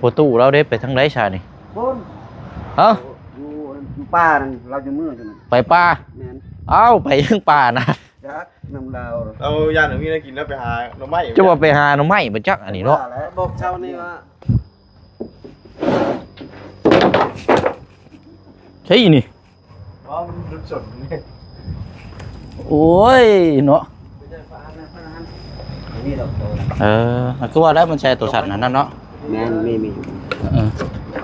ພໍ່ຕູ້ລາວເດ້ ໄປທາງໃດຊະນີ້? ພຸ້ນ ຮະ? ຢູ່ ຢູ່ປ່ານັ້ນ ລາວຢູ່ເມືອງນັ້ນ ໄປປ່າ? ແມ່ນ. ເອົ້າ ໄປເທິງປ່ານະ? ຈັກນຳລາວ ລາວຢ້ານບໍ່ມີແນວກິນ ລາວໄປຫາໜໍ່ໄມ້. ເຈົ້າວ່າໄປຫາໜໍ່ໄມ້ບໍ່ຈັກອັນນີ້ເນາະ. ບອກເຈົ້ານີ້ວ່າ ໃຊ່ນີ້? ອໍ ມັນຫຼຸດສົນ. ໂອ້ຍເນາະ. ເອີ ຄືວ່າແລ້ວ ມັນໃສ່ໂຕສັນອັນນັ້ນເນາະ. ແມ່ນ ມີ ມີ ເອີ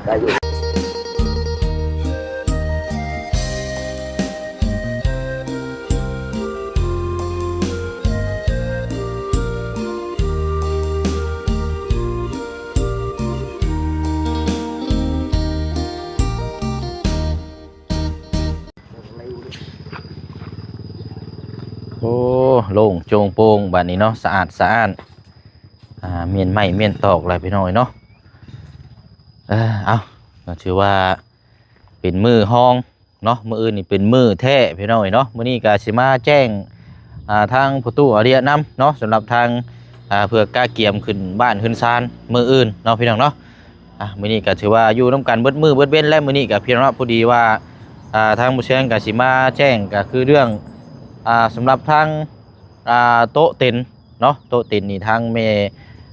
ໄດ້ຢູ່. ໂອ້ ໂລ່ງໂຈງໂປ່ງບາດນີ້ເນາະ ສະອາດສະອ້ານ ອ່າ ມ້ຽນໄມ້ມ້ຽນຕອກແລ້ວພີ່ນ້ອງເອີຍເນາະ. ເອີ ເອົ້າ ກໍຖືວ່າເປັນມື້ຮອງເນາະ ມື້ອື່ນນີ້ເປັນມື້ແທ້ພີ່ນ້ອງເອີຍເນາະ. ມື້ນີ້ກໍຊິມາແຈ້ງ ອ່າ ທາງພໍ່ຕູ້ອາເດຍນຳເນາະ ສຳລັບທາງ ອ່າ ເພື່ອກະກຽມຂຶ້ນບ້ານຂຶ້ນຊານມື້ອື່ນເນາະ ພີ່ນ້ອງເນາະ. ອ່ະ ມື້ນີ້ກໍຖືວ່າຢູ່ນຳກັນເບິດມື້ເບິດເວັນແລ້ວ ມື້ນີ້ກໍພີ່ນ້ອງເນາະ. ພໍດີວ່າ ອ່າ ທາງບໍ່ແຊງກໍຊິມາແຈ້ງ ກໍຄືເລື່ອງ ອ່າ ສຳລັບທາງ ອ່າ ໂຕະເຕັນເນາະ ໂຕະເຕັນນີ້ທາງແມ່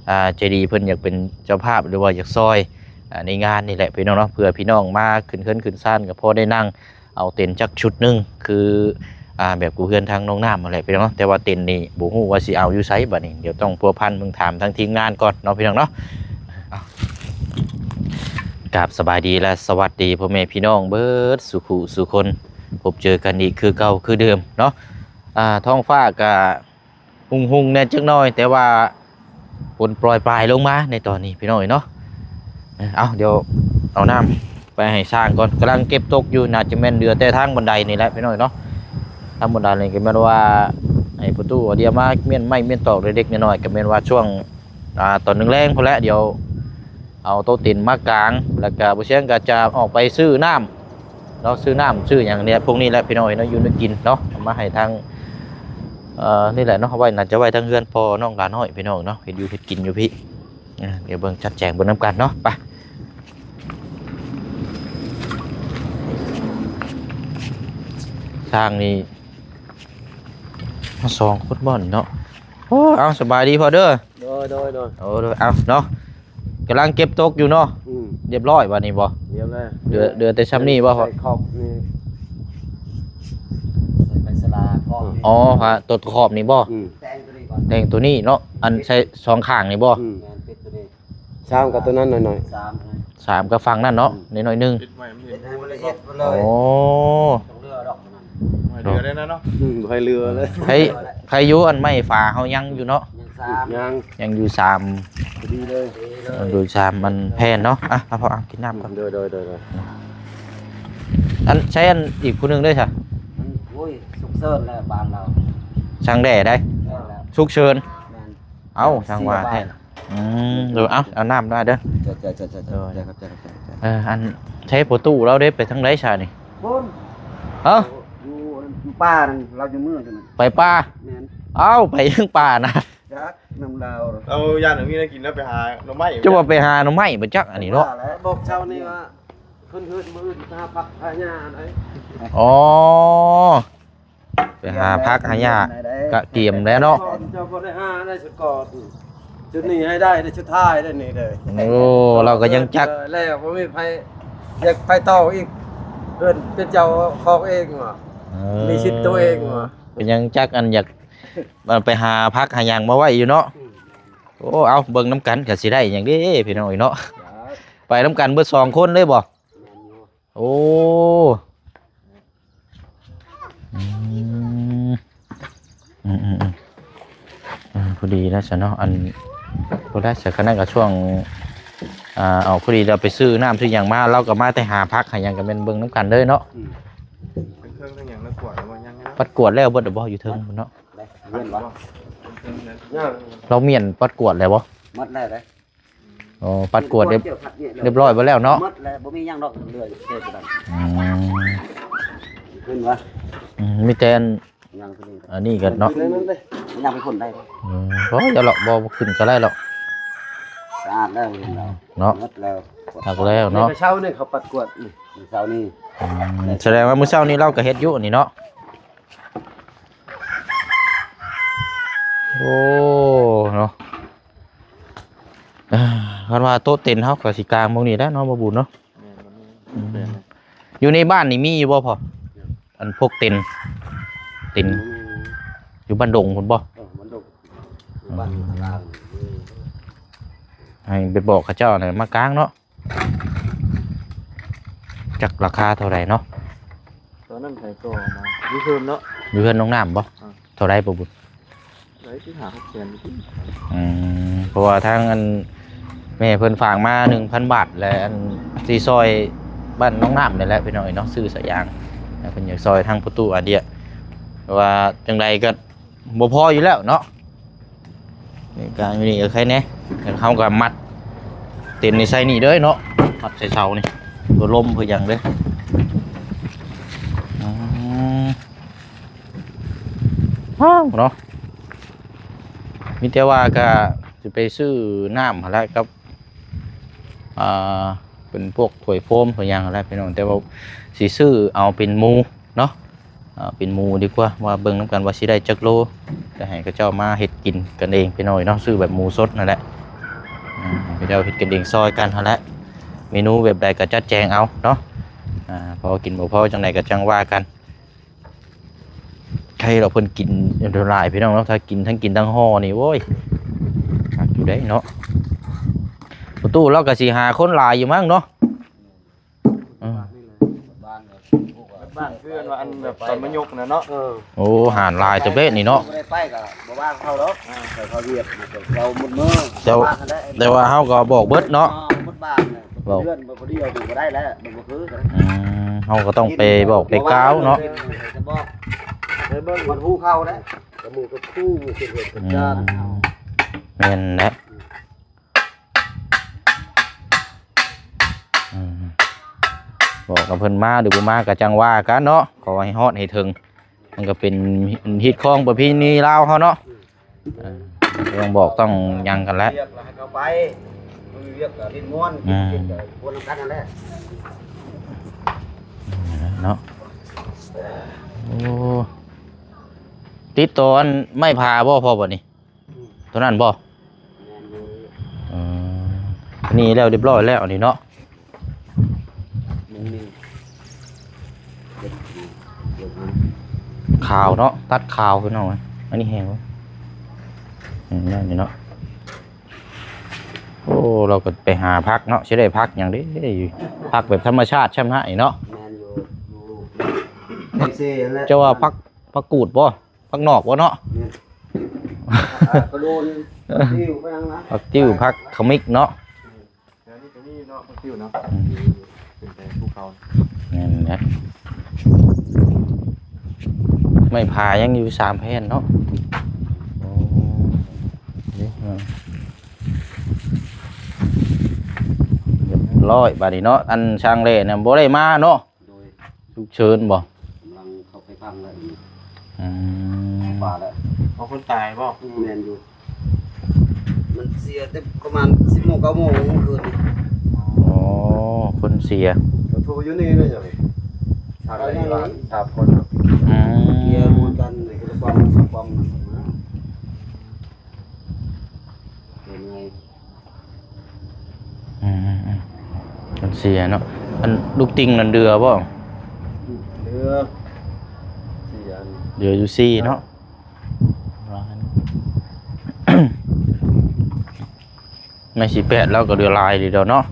ອ່າ ໃຈດີເພິ່ນຢາກເປັນເຈົ້າພາບ ຫຼືວ່າຢາກຊ່ອຍ ອ່າ ໃນງານນີ້ແຫຼະພີ່ນ້ອງເນາະ ເພື່ອພີ່ນ້ອງມາຂຶ້ນເຮືອນຂຶ້ນຊານກໍພໍໄດ້ນັ່ງ ເອົາເຕັນຈັກຊຸດໜຶ່ງ ຄື ອ່າ ແບບກູເຮືອນທາງນ້ອງນ້ຳຫັ້ນແຫຼະພີ່ນ້ອງເນາະ. ແຕ່ວ່າເຕັນນີ້ບໍ່ຮູ້ວ່າຊິເອົາຢູ່ໃສບາດນີ້ ດຽວຕ້ອງພົວພັນເບິ່ງ ຖາມທາງທີມງານກ່ອນເນາະ ພີ່ນ້ອງເນາະ. ເອົ້າ ກາບສະບາຍດີ ແລະ ສະຫວັດດີພໍ່ແມ່ພີ່ນ້ອງເບິດສູ່ຜູ້ສູ່ຄົນ ພົບເຈີກັນອີກຄືເກົ່າຄືເດີມເນາະ. ອ່າ ທ້ອງຟ້າກະ ຮຸ່ງໆແດ່ຈັກໜ້ອຍ ແຕ່ວ່າຝົນໂປຣຍປາຍລົງມາໃນຕອນນີ້ພີ່ນ້ອງເອີຍເນາະ. ເອົ້າ ດຽວເອົານ້ຳໄປໃຫ້ຊ່າງກ່ອນ ກຳລັງເກັບຕົກຢູ່ ໜ້າຈະແມ່ນເຫຼືອແຕ່ທາງບັນໄດນີ້ແຫຼະພີ່ນ້ອງເອີຍເນາະ. ທາງບັນໄດນີ້ກໍແມ່ນວ່າໃຫ້ປະຕູເອົາເດຍມາມ້ຽນໄມ້ມ້ຽນຕອກເລັກໆນ້ອຍໆ ກໍແມ່ນວ່າຊ່ວງ ອ່າ ຕອນແລງໆພຸ້ນແຫຼະ ດຽວເອົາໂຕະເຕັນມາກາງ ແລ້ວກໍບໍ່ຊຽງກໍຈະອອກໄປຊື້ນ້ຳ ເນາະ ຊື້ນ້ຳຊື້ຫຍັງນີ້ ພວກນີ້ແຫຼະພີ່ນ້ອງເອີຍເນາະ ຢູ່ແນວກິນເນາະ ເອົາມາໃຫ້ທາງ ເອີ ນີ້ແຫຼະເນາະ ເອົາໄວ້ ໜ້າຈະໄວ້ທາງເຮືອນພໍ່ນ້ອງຫຼ້ານ້ອຍພີ່ນ້ອງເນາະ ເຮັດຢູ່ເຮັດກິນຢູ່ພີ້. ເອີ ດຽວເບິ່ງຈັດແຈງເບິ່ງນຳກັນເນາະ ໄປ. ຊ່າງນີ້ມາສອງຄົນບໍ່ນີ້ເນາະ. ໂອ້ ເອົາ ສະບາຍດີພໍ່ເດີ. ໂດຍ ໂດຍ ໂດຍ ໂອ້ ໂດຍ ເອົາເນາະ ກຳລັງເກັບຕົກຢູ່ເນາະ. ອືມ ຮຽບຮ້ອຍບາດນີ້ບໍ່? ຮຽບແລ້ວ ເຫຼືອ ເຫຼືອແຕ່ຊ່ຳນີ້ບໍ່ພໍ່? ໃສ່ຄອກນີ້ ໃສ່ໄຟສະລາຄອກນີ້. ອໍ ພະຕົດຂອບນີ້ບໍ່? ອືມ ແຕ່ງຕົວນີ້ກ່ອນ ແຕ່ງຕົວນີ້ເນາະ ອັນໃສ່ສອງຂ້າງນີ້ບໍ່? ອືມ ແມ່ນ ປິດຕົວນີ້ ຊາມກັບຕົວນັ້ນໜ້ອຍໆ ຊາມກັບຝັ່ງນັ້ນເນາະ ອືມ ໜ້ອຍໆໜຶ່ງ ປິດໃໝ່ມັນເຫັນ ປິດໃຫ້ມັນລະອຽດເບິດເລີຍ. ໂອ້ ຕ້ອງເຫຼືອດອກຕົວນັ້ນ ບໍ່ໃຫ້ເຫຼືອໄດ້ນະເນາະ. ອືມ ບໍ່ໃຫ້ເຫຼືອເລີຍ ໃຜ ໃຜຢູ່ ອັນໄມ້ຝາເຮົາຍັງຢູ່ເນາະ ຍັງສາມ ຍັງ ຍັງຢູ່ສາມ ພໍດີເລີຍ ເອີ ໂດຍສາມອັນແຜ່ນເນາະ. ອ່ະ ເອົາ ພໍ່ ເອົາກິນນ້ຳກ່ອນ. ໂດຍ ໂດຍ ໂດຍ ໂດຍ ອັນໃຊ້ອັນອີກຜູ້ໜຶ່ງເດ້ຊະ ມັນ ໂອ້ຍ ສຸກເສີນແລ້ວບ້ານລາວ ຊ່າງແດ່ໄດ໋ ແມ່ນແລ້ວ ສຸກເສີນ ແມ່ນ ເອົ້າ ຊ່າງວ່າແທ້. ອືມ ເດີ ເອົາ ເອົານ້ຳມາເດີ ເຈົ້າ ເຈົ້າ ເຈົ້າ ເຈົ້າ ເອີ ອັນໃຊ້ປະຕູລາວເດ້ ໄປທາງໃດຊະນີ້? ພຸ້ນ ຮະ? ຢູ່ ຢູ່ປ່ານັ້ນ ລາວຢູ່ເມືອງນັ້ນ ໄປປ່າ? ແມ່ນ. ເອົ້າ ໄປເທິງປ່ານະ? ຈັກນຳລາວ ລາວຢ້ານບໍ່ມີແນວກິນ ລາວໄປຫາໜໍ່ໄມ້. ເຈົ້າວ່າໄປຫາໜໍ່ໄມ້ບໍ່ຈັກອັນນີ້ເນາະ. ບອກເຈົ້ານີ້ວ່າ ເພິ່ນເອີ້ນມື້ອື່ນໄປຫາຜັກຫາຫຍ້າໄດ໋. ອໍ ໄປຫາຜັກຫາຫຍ້າກະກຽມແລ້ວເນາະ. ເຈົ້າບໍ່ໄດ້ຫາໄດ້ຊຸດກ່ອນ ຊຸດນີ້ໃຫ້ໄດ້ ໄດ້ຊຸດທ້າຍໄດ້ນີ້ເດີ. ໂອ້ ລາວກໍຍັງຈັກ ແລ້ວບໍ່ມີໃຜຢາກໄປຕໍ່ອີກ ເພິ່ນເປັນເຈົ້າຂອງເອງວ່າ ເອີ ມີສິດຕົວເອງວ່າ ກໍຍັງຈັກອັນຢາກ ໄປຫາຜັກຫາຫຍັງມາໄວ້ຢູ່ເນາະ. ອືມ ໂອ້ ເອົາ ເບິ່ງນຳກັນ ກໍຊິໄດ້ຫຍັງເດ້ພີ່ນ້ອງເອີຍເນາະ. ໄປນຳກັນເບິດສອງຄົນເລີຍບໍ່? ແມ່ນຢູ່. ໂອ້ ອືມ ອືມໆໆ ເອີ ພໍດີແລ້ວຊະເນາະ. ອັນ ບໍ່ໄດ້ຊະ ຄັນນັ້ນກໍຊ່ວງ ອ່າ ເອົາ ພໍດີລາວໄປຊື້ນ້ຳຊື້ຫຍັງມາ ລາວກໍມາແຕ່ຫາຜັກຫາຫຍັງ ກໍແມ່ນເບິ່ງນຳກັນເລີຍເນາະ. ອືມ ເຄື່ອງທັງຫຍັງລາວກວດແລ້ວບໍ່? ຍັງ ປັດກວດແລ້ວເບິດແລ້ວບໍ່ ຢູ່ເທິງພຸ້ນເນາະ? ລາວມ້ຽນປັດກວດແລ້ວບໍ່? ໝົດແລ້ວເດ້. ອໍ ປັດກວດຮຽບ ຮຽບຮ້ອຍເບິດແລ້ວເນາະ. ໝົດແລ້ວ ບໍ່ມີຫຍັງດອກເຫຼືອຢູ່ເຂດນັ້ນ. ອືມ ຂຶ້ນວະ? ອືມ ມີແຕ່ອັນ ຍັງຂຶ້ນນີ້ ອັນນີ້ກໍເນາະ ຍັງໄປຄົນໄດ້. ອືມ ບໍ່ ຢ່າຫຼອກ ບໍ່ ບໍ່ຂຶ້ນກໍໄດ້ຫຼອກ. ສະອາດແລ້ວເຫັນແລ້ວເນາະ ໝົດແລ້ວ ຄັກແລ້ວເນາະ. ມື້ເຊົ້ານີ້ເຂົາປັດກວດ ມື້ເຊົ້ານີ້ ອືມ ສະແດງວ່າມື້ເຊົ້ານີ້ລາວກໍເຮັດຢູ່ນີ້ເນາະ. ໂອ້ ເນາະ ເອີ ຄັນວ່າໂຕະເຕັນເຮົາກໍຊິກາງໝ່ອງນີ້ແຫຼະເນາະ ບໍ່ບຸນເນາະ. ແມ່ນ ອືມ ແມ່ນ ຢູ່ໃນບ້ານນີ້ມີຢູ່ບໍ່ພໍ່? ອັນພວກເຕັນ ເຕັນ ບໍ່ມີ ຢູ່ບ້ານດົງພຸ້ນບໍ່? ເອີ ບ້ານດົງ ຢູ່ບ້ານຂ້າງລ່າງ ໃຫ້ໄປບອກເຂົາເຈົ້ານະມາກາງເນາະ. ຈັກລາຄາເທົ່າໃດເນາະ? ຕອນນັ້ນໃຜກໍເອົາມາ ຢູ່ເຮືອນເນາະ ຢູ່ເຮືອນນ້ອງນ້ຳບໍ່? ອ່າ ເທົ່າໃດບໍ່ບຸນ? ໄດ້ສິບຫ້າຫົກແສນ. ອືມ ເພາະວ່າທາງອັນແມ່ເພິ່ນຝາກມາໜຶ່ງພັນບາດ ແລະ ອັນຊິຊ່ອຍບ້ານນ້ອງນ້ຳນີ້ແຫຼະພີ່ນ້ອງເອີຍເນາະ ຊື້ສາຍຢາງ ແລະ ເພິ່ນຢາກຊ່ອຍທາງປະຕູອາເດຍ ແຕ່ວ່າຈັ່ງໃດກໍ ບໍ່ພໍຢູ່ແລ້ວເນາະ. ນີ້ກະ ຢູ່ນີ້ກໍໄຄແດ່ ແລ້ວເຮົາກໍມັດເຕັນນີ້ໃສ່ນີ້ເດີເນາະ ມັດໃສ່ເສົານີ້ ເພື່ອລົມເພື່ອຫຍັງເດີ. ອືມ ວ້າວ ເນາະ ມີແຕ່ວ່າກະຊິໄປຊື້ນ້ຳຫັ້ນແຫຼະ ກັບ ອ່າ ເປັນພວກຖ້ວຍໂຟມຖ້ວຍຫຍັງຫັ້ນແຫຼະພີ່ນ້ອງ ແຕ່ວ່າຊິຊື້ເອົາເປັນໝູເນາະ. ເອົາເປັນໝູດີກວ່າ ວ່າເບິ່ງນຳກັນວ່າຊິໄດ້ຈັກໂລ ຈະໃຫ້ເຂົາເຈົ້າມາເຮັດກິນກັນເອງພີ່ນ້ອງເນາະ ຊື້ແບບໝູສົດນັ້ນແຫຼະ ອືມ ໃຫ້ເຂົາເຈົ້າເຮັດກັນເອງ ຊ່ອຍກັນຫັ້ນແຫຼະ ເມນູແບບໃດກໍຈັດແຈງເອົາເນາະ ອ່າ ພໍກິນບໍ່ພໍຈັ່ງໃດກໍຈັ່ງວ່າກັນ. ໃຄດອກເພິ່ນກິນຫຼາຍພີ່ນ້ອງເນາະ ຖ້າກິນທັງກິນທັງຫໍ່ນີ້ ໂອ້ຍ ຄັກຢູ່ເດ້ເນາະ. ປະຕູລາວກໍຊິຫາຄົນຫຼາຍຢູ່ມັ້ງເນາະ. ອືມ ບ້ານຄືອັນວ່າອັນແບບຕອນມາຍົກນະເນາະ. ເອີ ໂອ້ ຫານຫຼາຍແຕ່ເບະນີ້ເນາະ ບໍ່ໄດ້ໄປກໍບໍ່ວ່າງເຂົາດອກ ເຂົາວຽກເຂົາໝົດມື້ ແຕ່ ແຕ່ວ່າເຮົາກໍບອກເບິດເນາະ ໝົດບ້ານ ບອກເຮືອນບໍ່ພໍດີເອົາບໍ່ໄດ້ແລ້ວ ມັນບໍ່ຄືກັນ. ອືມ ເຮົາກໍຕ້ອງໄປບອກໄປກ່າວເນາະ ໄປບອກ ໄປເບິ່ງວັດຮູ້ເຂົາແຫຼະ ກັບໝູ່ກັບຄູ່ເປັນເຫດເປັນການ. ອືມ ແມ່ນແຫຼະ. ອືມ ບອກນຳເພິ່ນມາຫຼືບໍ່ມາກໍຈັ່ງວ່າກັນເນາະ ຂໍໃຫ້ຮອດໃຫ້ເຖິງ ມັນກໍເປັນຮີດຄອງປະເພນີລາວເຮົາເນາະ. ເອີ ຕ້ອງບອກຕ້ອງຫຍັງກັນແຫຼະ ວຽກແລ້ວໃຫ້ເຂົາໄປ ບໍ່ມີວຽກກໍຫຼິ້ນມ່ວນ ອືມ ຫຼິ້ນກັນ ມ່ວນນຳກັນນັ້ນແຫຼະ ເນາະ. ໂອ້ ຕິດຕໍ່ອັນໄມ້ຜາບໍ່ພໍ່ ບັດນີ້? ອືມ ຕົວນັ້ນບໍ່? ແມ່ນຢູ່. ເອີ ອັນນີ້ແລ້ວຮຽບຮ້ອຍແລ້ວ ອັນນີ້ເນາະ. ແມ່ນ ຂາວເນາະ ຕັດຂາວພີ່ນ້ອງເອີຍ. ອັນນີ້ແຫ້ງບໍ່? ອືມ ນັ້ນນີ້ເນາະ. ໂອ້ ລາວກໍໄປຫາຜັກເນາະ ຊິໄດ້ຜັກຫຍັງເດ້ ຜັກແບບທຳມະຊາດຊ່ຳນະນີ້ເນາະ. ແມ່ນຢູ່ ຢູ່ເຊຫັ້ນແຫຼະ. ເຈົ້າວ່າຜັກ ຜັກກູດບໍ່? ຜັກນອກບໍ່ເນາະ? ແມ່ນ ຜັກກະໂດນ ຕິ້ວ ຜັກຫຍັງນະ ຜັກຕິ້ວ ຜັກຂະມິກເນາະ. ແຖວນີ້ກໍມີເນາະ ຜັກຕິ້ວເນາະ. ອືມ ເປັນແຕ່ພູເຂົາ. ແມ່ນແຫຼະ ໄມ້ຜາຍັງຢູ່ສາມແຜ່ນເນາະ. ໂອ້ ຮຽບຮ້ອຍບາດນີ້ເນາະ. ອັນຊ່າງແລ່ນະບໍ່ໄດ້ມາເນາະ. ໂດຍ ສຸກເສີນບໍ່? ກຳລັງເຂົ້າໄປພັງແລ້ວນີ້. ອືມ ປ່າແລ້ວ. ເອົາຄົນຕາຍບໍ່? ອືມ ແມ່ນຢູ່ ມັນເສຍແຕ່ປະມານສິບໂມງ ເກົ້າໂມງມື້ຄືນນີ້. ອໍ ຄົນເສຍ ກໍໂທຢູ່ນີ້ເດ້ ເຈົ້ານີ້ ສາມຄົນ. ອືມ ເກຍໝູນກັນນີ້ ກໍຄວາມ ຄວາມ ເປັນໄງ? ອືມໆໆ ມັນເສຍເນາະ. ອັນລູກຕິ່ງນັ້ນເດືອບໍ່? ເດືອ ເສຍ ເດືອຢູ່ສີ່ເນາະ. ໄມ້ສີ່ແປດລາວກໍເດືອຫຼາຍດີດອກເນາະ.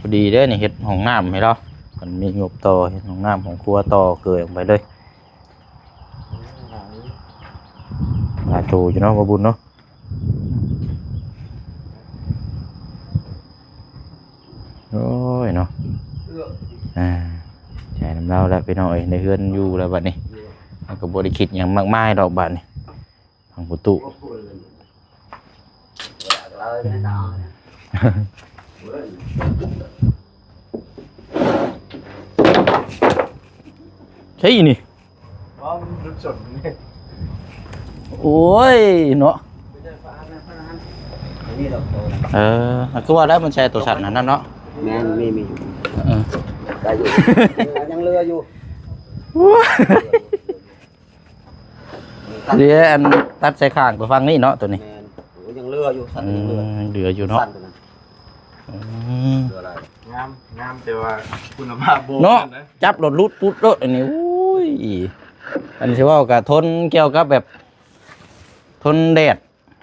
ພໍດີເດ້ນີ້ ເຮັດຫ້ອງນ້ຳໃຫ້ລາວ ມັນມີງົບຕໍ່ ເຮັດຫ້ອງນ້ຳຫ້ອງຄົວຕໍ່ເກີຍອອກໄປເລີຍ. ຫຼາຍໂຕຢູ່ເນາະ ບໍ່ບຸນເນາະ. ໂອ້ຍເນາະ ອ່າ ໃຊ້ນຳລາວແລ້ວພີ່ນ້ອງເອີຍ ໄດ້ເຮືອນຢູ່ແລ້ວບັດນີ້ ເຮົາກໍບໍ່ໄດ້ຄິດຫຍັງມາກມາຍດອກບັດນີ້. ທາງປະຕູ ໃຊ່ນີ້ ບໍ່ ມັນຫຼຸດສົນນີ້. ໂອ້ຍເນາະ ໄປເດີນຟ້ານະ ໄປເດີນ ເອີ ຄືວ່າແລ້ວມັນໃຊ້ໂຕສັນອັນນັ້ນເນາະ. ແມ່ນ ມີ ມີຢູ່ ເອີ ໄດ້ຢູ່ ຍັງເຫຼືອຢູ່. ເດ ອັນຕັດໃສ່ຂ້າງໄປຝັ່ງນີ້ເນາະ ໂຕນີ້. ແມ່ນ ໂອ້ ຍັງເຫຼືອຢູ່ ສັນ ອືມ ຍັງເຫຼືອ ຍັງເຫຼືອຢູ່ເນາະ ສັນໂຕນັ້ນ. ອືມ ເຫຼືອຫຼາຍ ງາມ ງາມ ແຕ່ວ່າຄຸນນະພາບບໍ່ ເນາະ ນັ້ນນະ ຈັບໂລດຫຼຸດປຸດໂລດ ອັນນີ້. ໂອ້ຍ ອັນຊິເວົ້າກະທົນກ່ຽວກັບແບບ ທົນແດດ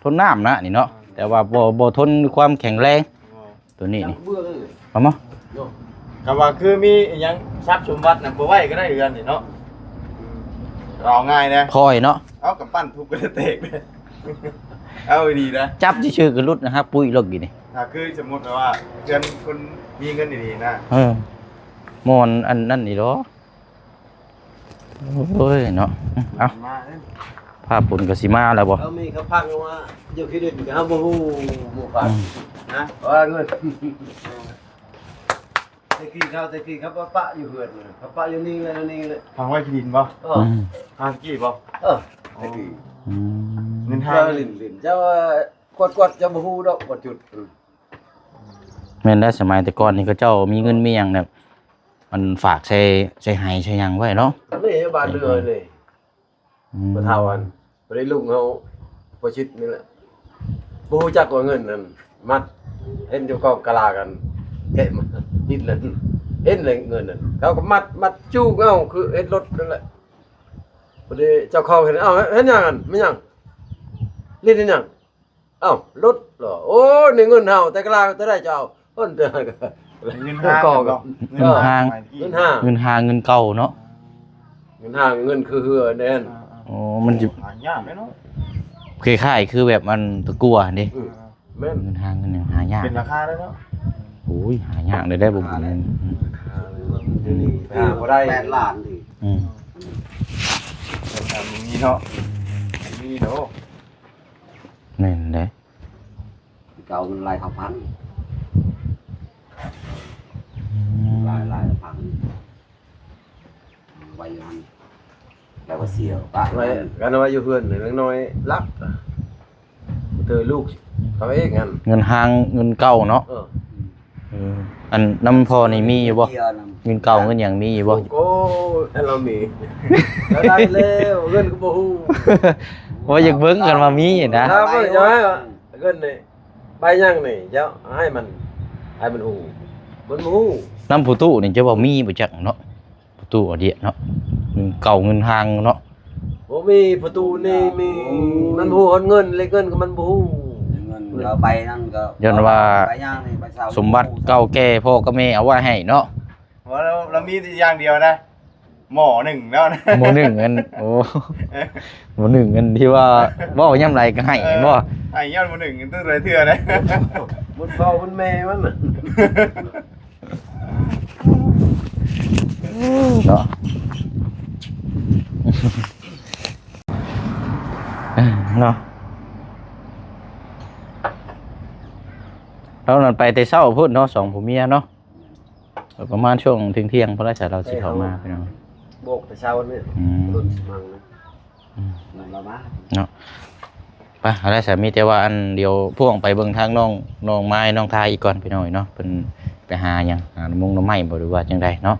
ທົນນ້ຳນະນີ້ເນາະ ແຕ່ວ່າບໍ່ ບໍ່ທົນຄວາມແຂງແຮງ ໂຕນີ້ນີ້. ເອົາມາ ກະວ່າຄືມີອີ່ຫຍັງຊັບສົມບັດນະ ບໍ່ໄວ້ກະໄດ້ເຮືອນນີ້ເນາະ. ເອົາງ່າຍແດ່ ຄ່ອຍເນາະ ເອົາກຳປັ້ນທຸບກະແຕກເດ້. ເອົາດີໆນະ ຈັບຊື່ໆກະຫຼຸດນະ ຮັກປຸ້ຍໂລດກີ້ນີ້. ຖ້າຄືສົມມຸດແບບວ່າເຮືອນຄົນມີເງິນດີໆນະ ເອີ ໝໍນອັນນັ້ນນີ້ດອກ. ໂອ້ຍເນາະ ເອົາ ມາເອີຍ ພາບບຸນກະຊິມາແລ້ວບໍ່? ເຮົາມີເຂົາພັກວ່າຢູ່ທີ່ດິນ ເຮົາບໍ່ຮູ້ໝູ່ບ້ານ ອືມ ນະ ເພາະວ່າເງິນ ແຕ່ກີ້ເຂົາ ແຕ່ກີ້ເຂົາປະ ປະຢູ່ເຮືອນ ເຂົາປະຢູ່ນີ້ແຫຼະ ນີ້ແຫຼະ ຝັງໄວ້ທີ່ດິນບໍ່? ເອີ ອືມ ທາງກີ້ບໍ່? ເອີ ແຕ່ກີ້ ອືມ ເງິນຫາ ເຈົ້າຫຼິ້ນໆ ເຈົ້າວ່າກວດໆ ເຈົ້າບໍ່ຮູ້ດອກ ກວດຈຸດ ອືມ ແມ່ນແລ້ວ ສະໄໝແຕ່ກ່ອນນີ້ເຂົາເຈົ້າມີເງິນມີຫຍັງແບບ ມັນຝາກໃສ່ ໃສ່ໄຮ່ໃສ່ຫຍັງໄວ້ເນາະ. ນີ້ບ້ານເຮືອນີ້ ອືມ ພໍ່ເຖົ້າອັນ ບໍ່ໄດ້ລຸງເຮົາ ພໍ່ຊິດນີ້ແຫຼະ ບໍ່ຮູ້ຈັກວ່າເງິນນັ້ນ ມັດ ເຫັນຢູ່ກອງກະລາກັນ ແກະມາ ດິນນັ້ນ ເຫັນແລ້ວເງິນນັ້ນ ເຂົາກະມັດ ມັດຈູກເອົາ ຄືເຮັດລົດນັ້ນແຫຼະ. ພໍດີເຈົ້າຂອງເຫັນ ເອົ້າ ເຮັດຫຍັງຫັ້ນ ແມ່ນຫຍັງ ຫຼິ້ນເຮັດຫຍັງ? ເອົ້າ ລົດເຫລອ? ໂອ້ຍ ນີ້ເງິນເຮົາ ແຕ່ກະລາໂຕໃດເຈົ້າເອົາ? ເພິ່ນ ເງິນຫ້າງ ກອງ ເນາະ ເງິນຫ້າງ ເງິນຫ້າງ ເງິນຫ້າງ ເງິນເກົ່າເນາະ ເງິນຫ້າງ ເງິນຄືເຮືອແນ່ນ. ອ່າໆ ໂອ້ ມັນຈະຫາຍາກເດ້ເນາະ ຄ້າຍໆຄືແບບອັນຕະກົ່ວຫັ້ນເດ້. ອືມ ແມ່ນ ເງິນຫ້າງ ເງິນຫຍັງຫາຍາກ ເປັນລາຄາເດ້ເນາະ. ໂອ້ຍ ຫາຍາກເດ້ ບໍ່ບຸນ ອືມ ຫາບໍ່ໄດ້ ແປດລ້ານນີ້. ອືມ ມີເນາະ ມີເນາະ ແມ່ນເດ້. ເກົ່າມັນຫຼາຍເທົ່າພັນ ອືມ ຫຼາຍ ຫຼາຍເທົ່າພັນ ໄວ້ຢູ່ຫັ້ນ ແລ້ວກໍເສຍປະໄວ້. ກັນວ່າຢູ່ເຮືອນນ້ອຍລັກ ເທີລູກເຂົາເອງຫັ້ນ ເງິນຫ້າງເງິນເກົ່າເນາະ. ເອີ ເອີ ອັນນຳພໍ່ນີ້ມີຢູ່ບໍ່? ເງິນເກົ່າເງິນຫຍັງມີຢູ່ບໍ່? ໂອ້ ລາວມີ ລາວໄດ້ແລ້ວ ເງິນກໍບໍ່ຮູ້ ວ່າຢາກເບິ່ງກັນວ່າມີນະ ລາວກໍຢາກໃຫ້ ເງິນນີ້ ໃບຫຍັງນີ້ ເຈົ້າໃຫ້ມັນ ໃຫ້ມັນຮູ້ ມັນບໍ່ຮູ້. ນຳພໍ່ຕູ້ນີ້ຈະວ່າມີບໍ່ຈັກເນາະ ປະຕູອາດຽເນາະ ເງິນເກົ່າເງິນຫ້າງເນາະ. ບໍ່ມີ ປະຕູນີ້ມີ ມັນຮູ້ຮອດເງິນ ເລກເງິນກໍມັນບໍ່ຮູ້ ເງິນເອົາໄປນັ້ນກໍ ຍ້ອນວ່າ ໃບຫຍັງນີ້ ໃບເຊົ່າ ສົມບັດເກົ່າແກ່ພໍ່ກັບແມ່ເອົາໄວ້ໃຫ້ເນາະ. ວ່າລາວ ລາວມີແຕ່ຢ່າງດຽວນະ ໝໍ້ໜຶ້ງແລ້ວນະ ໝໍ້ໜຶ້ງອັນ ໂອ້ ໝໍ້ໜຶ້ງອັນທີ່ວ່າເວົ້າຍາມໃດກໍໃຫ້ ເອີ ແມ່ນບໍ່? ໃຫ້ຍ້ອນໝໍ້ໜຶ້ງຕັ້ງຫຼາຍເທື່ອເດ້ ບຸນພໍ່ບຸນແມ່ມັນນະ. ເນາະ ເນາະ ລາວນັ້ນໄປແຕ່ເຊົ້າພຸ້ນເນາະ ສອງຜົວເມຍເນາະ ປະມານຊ່ວງທ່ຽງໆ ພຸ້ນລະ ລາວຊິເຂົ້າມາ ພີ່ນ້ອງ ໂບກແຕ່ເຊົ້ານີ້ ອືມ ລົດຊິມານະ. ອືມ ລາວມາເນາະ ໄປ ເອົາລະຊະ ມີແຕ່ວ່າອັນດຽວພວກໄປເບິ່ງທາງນ້ອງ ນ້ອງມາຍ ນ້ອງທາອີກກ່ອນ ພີ່ນ້ອງເອີຍເນາະ ເພິ່ນໄປຫາຫຍັງ ຫາໝົງໜໍ່ໄມ້ບໍ່ ຫຼືວ່າຈັ່ງໃດເນາະ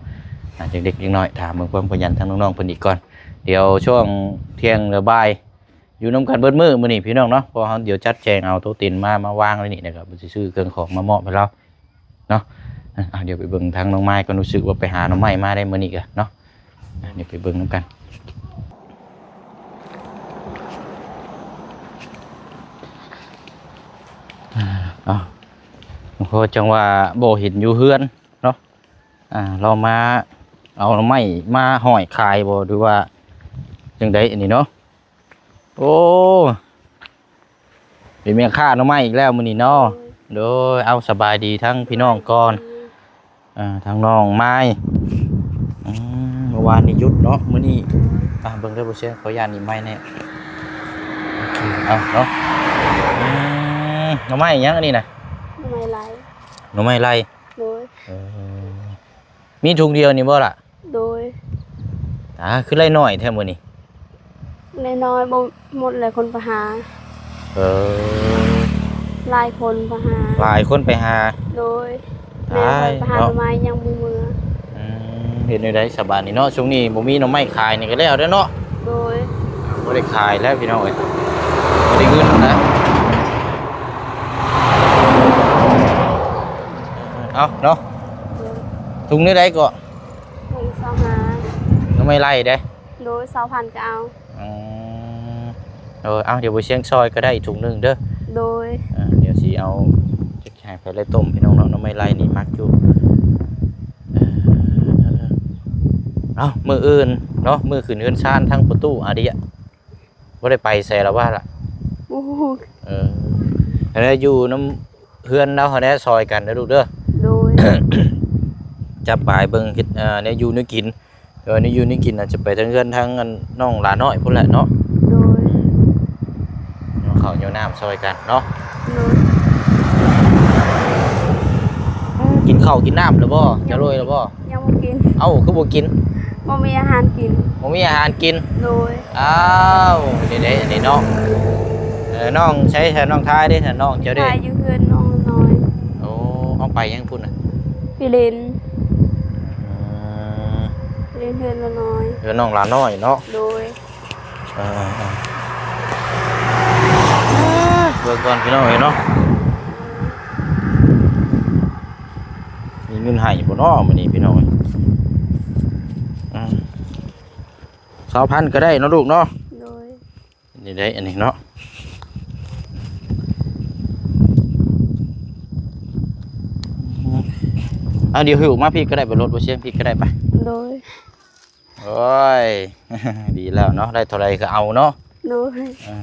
ອ່າ ເດັກໆນ້ອຍໆ ຖາມເບິ່ງຄວາມຂະຫຍັນທາງນ້ອງໆເພິ່ນອີກກ່ອນ. ດຽວຊ່ວງທ່ຽງ ຫຼື ບ່າຍ ຢູ່ນຳກັນເບິດມື້ມື້ນີ້ ພີ່ນ້ອງເນາະ ເພາະເຮົາດຽວຈັດແຈງເອົາໂຕະຕີນມາ ມາວາງໄວ້ນີ້ ແລ້ວກໍຊິຊື້ເຄື່ອງຂອງມາມອບໃຫ້ລາວ ເນາະ. ອ່ະ ດຽວໄປເບິ່ງທາງນ້ອງມາຍກ່ອນ ຮູ້ສຶກວ່າໄປຫາໜໍ່ໄມ້ມາໄດ້ມື້ນີ້ກະເນາະ. ດຽວໄປເບິ່ງນຳກັນ ເອົາ ພໍຈັ່ງວ່າບໍ່ເຫັນຢູ່ເຮືອນເນາະ. ອ່າ ລາວມາເອົາໜໍ່ໄມ້ມາຫ້ອຍຂາຍບໍ່ ຫຼືວ່າຈັ່ງໃດອັນນີ້ເນາະ? ໂອ້ ເປັນແມ່ຄ້າໜໍ່ໄມ້ອີກແລ້ວມື້ນີ້ເນາະ. ໂດຍ ໂດຍ ເອົາ ສະບາຍດີທັງພີ່ນ້ອງກ່ອນ ສະບາຍດີ ອ່າ ທາງນ້ອງມາຍ ອືມ ເມື່ອວານນີ້ຢຸດເນາະ ມື້ນີ້ ອ່າ ເບິ່ງເດີ ບໍ່ແຊງ ຂໍອະນຸຍາດໜີບໄມ້ແດ່ ໂອເຄ ເອົາເນາະ. ອືມ ໜໍ່ໄມ້ຫຍັງອັນນີ້ນະ? ໜໍ່ໄມ້ໄລ່ ໜໍ່ໄມ້ໄລ່ ໂດຍ ເອີ ມີຖົງດຽວນີ້ບໍ່ລະ? ໂດຍ ອ່າ ຄືໄລ່ໜ້ອຍແທ້ມື້ນີ້? ໄລ່ໜ້ອຍ ບໍ່ໝົດແຫຼະຄົນໄປຫາ ເອີ ຫຼາຍຄົນໄປຫາ ຫຼາຍຄົນໄປຫາ ໂດຍ ຕາຍ ແມ່ຂ້ອຍໄປຫາ ເນາະ ໜໍ່ໄມ້ຍັງບໍ່ເມືອ ອືມ ເຮັດແນວໃດສະບາດນີ້ເນາະ ຊ່ວງນີ້ບໍ່ມີໜໍ່ໄມ້ຂາຍນີ້ກໍແລ້ວເດ້ເນາະ ໂດຍ ບໍ່ໄດ້ຂາຍແລ້ວພີ່ນ້ອງເອີຍ ບໍ່ໄດ້ເງິນນະ ເອົາເນາະ ໂດຍ ຖົງແນວໃດເກາະ? ຖົງຊາວຫ້າ ໜໍ່ໄມ້ໄລ່ເດ້ ໂດຍ ຊາວພັນກໍເອົາ ອືມ ເອີ ເອົາ ດຽວບໍ່ຊຽງຊ່ອຍກໍໄດ້ຖົງໜຶ່ງເດີ ໂດຍ ເອີ ດຽວຊິເອົາ ຈະໃຫ້ໄປໄລ່ຕົ້ມພີ່ນ້ອງເນາະ ໜໍ່ໄມ້ໄລ່ນີ້ມັກຢູ່ ເອີ ເອົາ ມື້ອື່ນເນາະ ມື້ຂຶ້ນເຮືອນຊານທາງປະຕູອາເດຍ ບໍ່ໄດ້ໄປໃສລະວ່າລະ ບໍ່ຮູ້ ເອີ ອັນນີ້ຢູ່ນຳເຮືອນລາວຫັ້ນແຫຼະ ຊ່ອຍກັນເດີລູກເດີ ໂດຍ ຈັບບາຍເບິ່ງເຮັດ ເອີ ແນວຢູ່ແນວກິນ ເອີ ນີ້ຢູ່ນີ້ກິນອາດຈະໄປທາງເຮືອນທາງອັນນ້ອງຫຼານ້ອຍພຸ້ນແຫຼະເນາະ ໂດຍ ເອົາເຂົ້າເອົານ້ຳຊ່ອຍກັນເນາະ ໂດຍ ກິນເຂົ້າກິນນ້ຳແລ້ວບໍ່? ຈະລວຍແລ້ວບໍ່? ຍັງບໍ່ກິນ ເອົ້າ ຄືບໍ່ກິນ? ບໍ່ມີອາຫານກິນ ບໍ່ມີອາຫານກິນ ໂດຍ ອ້າວ ນີ້ເດ້ ນີ້ເນາະ ເອີ ນ້ອງໃສ ນ້ອງທາຍເດ້ ນ້ອງເຈົ້າເດ້ ທາຍຢູ່ເຮືອນນ້ອງນ້ອຍ ໂອ້ ເອົາໄປຫຍັງພຸ້ນນະ? ໄປຫຼິ້ນ ອືມ ເຮັດເຮືອນລະນ້ອຍ ເຮືອນນ້ອງຫຼານ້ອຍເນາະ ໂດຍ ເອີ ເບິ່ງກ່ອນພີ່ນ້ອງເອີຍເນາະ ມີເງິນໃຫ້ບໍ່ເນາະມື້ນີ້ພີ່ນ້ອງເອີຍ ອືມ ຊາວພັນກໍໄດ້ເນາະລູກເນາະ ໂດຍ ນີ້ໄດ້ອັນນີ້ເນາະ ເອົາ ດຽວຫິ້ວມາພີ້ກໍໄດ້ ໄປລົດບໍ່ຊຽງພີ້ກໍໄດ້ ໄປ ໂດຍ ໂອ້ຍ ດີແລ້ວເນາະ ໄດ້ເທົ່າໃດກໍເອົາເນາະ ໂດຍ ເອີ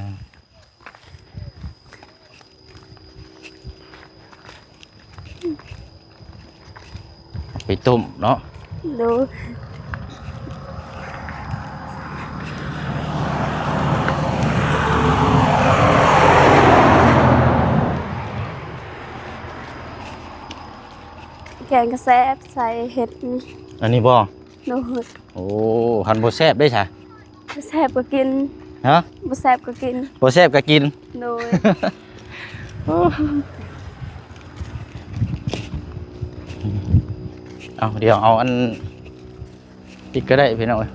ໄປຕົ້ມເນາະ ໂດຍ ແກງກໍແຊບ ໃສ່ເຫັດນີ້ ອັນນີ້ບໍ່? ໂດຍ ໂອ້ ຄັນບໍ່ແຊບເດ້ຊະ? ບໍ່ແຊບກໍກິນ ຮະ? ບໍ່ແຊບກໍກິນ ບໍ່ແຊບກໍກິນ ໂດຍ ເອົາ ດຽວເອົາອັນ ອີກກໍໄດ້ພີ່ນ້ອງເອີຍ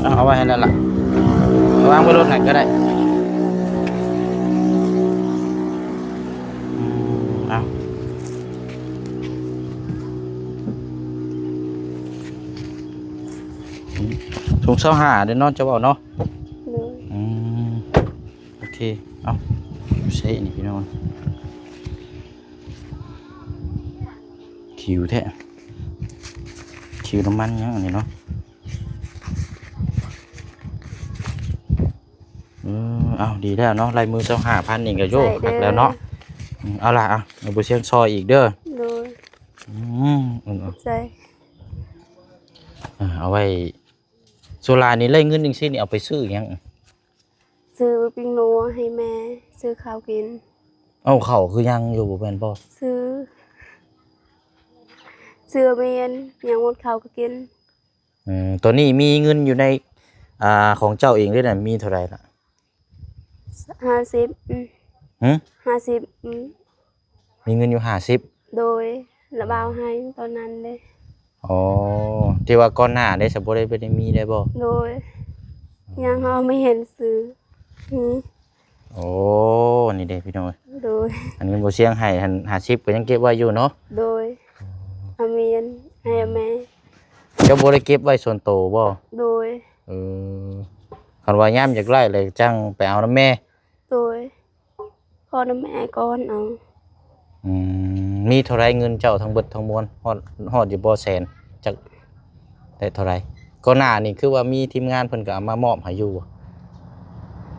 ເອົາ ເອົາໄວ້ໃຫ້ນັ້ນລະ ວາງໄວ້ລົດຫັ້ນກໍໄດ້ ອືມ ເອົາ ຖົງຊາວຫ້າເດ້ເນາະ ເຈົ້າເວົ້າເນາະ ໂດຍ ອືມ ໂອເຄ ເອົາ ໃສ່ນີ້ພີ່ນ້ອງ ຂິວແທ້ ຂິວນ້ຳມັນຫຍັງອັນນີ້ເນາະ ເອີ ເອົາ ດີແລ້ວເນາະ ລາຍມືຊາວຫ້າພັນນີ້ກໍໂຍ ໃສ່ເດີ ຄັກແລ້ວເນາະ ອືມ ເອົາລະ ເອົາ ເອົາ ບໍ່ຊຽງຊ່ອຍອີກເດີ ໂດຍ ອືມ ເອົາ ໃສ່ ເອົາໄວ້ ສ່ວນຫຼາຍນີ້ໄດ້ເງິນຈັ່ງຊີ້ນີ້ເອົາໄປຊື້ຫຍັງ? ຊື້ປີ້ງໜູໃຫ້ແມ່ ຊື້ເຂົ້າກິນ. ເອົ້າ ເຂົ້າຄືຍັງຢູ່ບໍ່ແມ່ນບໍ່? ຊື້ ຊື້ແມ່ນ ຍັງໝົດເຂົ້າກໍກິນ. ເອີ ຕອນນີ້ມີເງິນຢູ່ໃນ ອ່າ ຂອງເຈົ້າເອງເດ້ນະ ມີເທົ່າໃດລະ? ຫ້າສິບ ອືມ ຫຶ? ຫ້າສິບ ອືມ. ມີເງິນຢູ່ຫ້າສິບ ໂດຍ ລະບ່າວໃຫ້ຕອນນັ້ນເດ້. ອໍ ທີ່ວ່າກ່ອນໜ້າເດ້ ສະບໍ່ໄດ້ ບໍ່ໄດ້ມີໄດ້ບໍ່? ໂດຍ ຍັງເຮົາໄມ່ເຫັນຊື່ ອືມ ໂອ້ ນີ້ເດ້ພີ່ນ້ອງເອີຍ ໂດຍ ອັນນີ້ບໍ່ຊຽງໃຫ້ຫັ້ນ ຫ້າສິບກໍຍັງເກັບໄວ້ຢູ່ເນາະ? ໂດຍ ອາມີນ ໃຫ້ແມ່. ເຈົ້າບໍ່ໄດ້ເກັບໄວ້ສ່ວນໂຕບໍ່? ໂດຍ ເອີ ຄັນວ່າຍາມຢາກໄດ້ແລ້ວຈັ່ງໄປເອົານຳແມ່? ໂດຍ. ຂໍນຳແມ່ກ່ອນເອົາ. ອືມ ມີເທົ່າໃດເງິນເຈົ້າທັງເບິດທັງມວນ ຮອດ ຮອດຢູ່ບໍ່ແສນ? ຈັກໄດ້ເທົ່າໃດ? ກ່ອນໜ້ານີ້ຄືວ່າມີທີມງານເພິ່ນກໍເອົາມາມອບໃຫ້ຢູ່ບໍ່?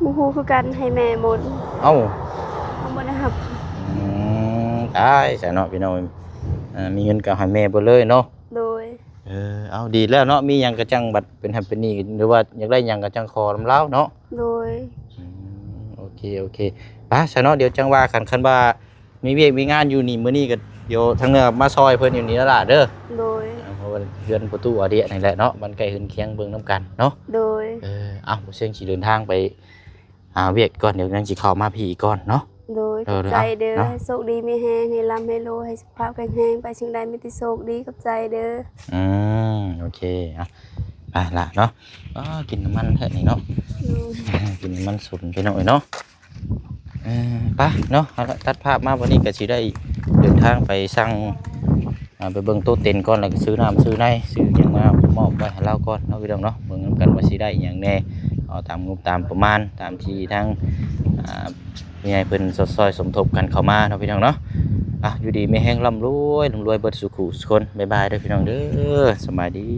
ບໍ່ຮູ້ຄືກັນ ໃຫ້ແມ່ໝົດ. ເອົ້າ ເຮົາບໍ່ໄດ້ຮັບ. ອືມ ຕາຍຊະເນາະ ພີ່ນ້ອງ ເອີ ມີເງິນກໍໃຫ້ແມ່ເບິດເລີຍເນາະ? ໂດຍ. ເອີ ເອົາ ດີແລ້ວເນາະ ມີຫຍັງກໍຈັ່ງບັດເປັນຫັ້ນເປັນນີ້ ຫຼືວ່າຢາກໄດ້ຫຍັງກໍຈັ່ງຂໍນຳລາວເນາະ? ໂດຍ. ອືມ ໂອເຄ ໂອເຄ ໄປຊະເນາະ ດຽວຈັ່ງວ່າກັນ ຄັນວ່າມີວຽກມີງານຢູ່ນີ້ມື້ນີ້ກໍ ດຽວທາງເໜືອມາຊ່ອຍເພິ່ນຢູ່ນີ້ລະຫຼ້າເດີ. ໂດຍ. ເອີ ເພາະວ່າເຮືອນປະຕູອາເດຍນີ້ແຫຼະເນາະ ບ້ານໃກ້ເຮືອນຄຽງເບິ່ງນຳກັນເນາະ? ໂດຍ. ເອີ ເອົ້າ ບໍ່ຊຽງຊິເດີນທາງໄປ ຫາວຽກກ່ອນ ດຽວຍັງຊິເຂົ້າມາພີ້ອີກກ່ອນເນາະ. ໂດຍ ເອີ ຂອບໃຈເດີ ເນາະ ໃຫ້ໂຊກດີມີແຮງ ໃຫ້ລ່ຳໃຫ້ລວຍ ໃຫ້ສຸຂະພາບແຂງແຮງ ໄປສິ່ງໃດມີແຕ່ໂຊກດີ ຂອບໃຈເດີ. ອືມ ໂອເຄ ອ່ະ ໄປລະເນາະ. ອໍ ກິນນ້ຳມັນແທ້ນີ້ເນາະ. ໂດຍ ກິນນ້ຳມັນສົນ ພີ່ນ້ອງເອີຍເນາະ. ເອີ ໄປເນາະ ເອົາລະ ຕັດພາບມາ ວັນນີ້ກໍຊິໄດ້ເດີນທາງໄປສັ່ງ ອ່າ ໄປເບິ່ງໂຕະເຕັນກ່ອນ ແລ້ວກໍຊື້ນ້ຳຊື້ໃນ ຊື້ຫຍັງມາມອບໄວ້ໃຫ້ລາວກ່ອນເນາະ ພີ່ນ້ອງເນາະ. ເບິ່ງນຳກັນວ່າຊິໄດ້ຫຍັງແດ່ ເອົາຕາມງົບຕາມປະມານ ຕາມທີ່ທາງ ອ່າ ຜູ້ໃຫຍ່ເພິ່ນຊ່ອຍສົມທົບກັນເຂົ້າມາເນາະ ພີ່ນ້ອງເນາະ. ອ່ະ ຢູ່ດີມີແຮງ ລ່ຳລວຍ ລ່ຳລວຍເບິດສູ່ຄູ່ສູ່ຄົນ. ບາຍບາຍເດີ ພີ່ນ້ອງເດີ ສະບາຍດີ.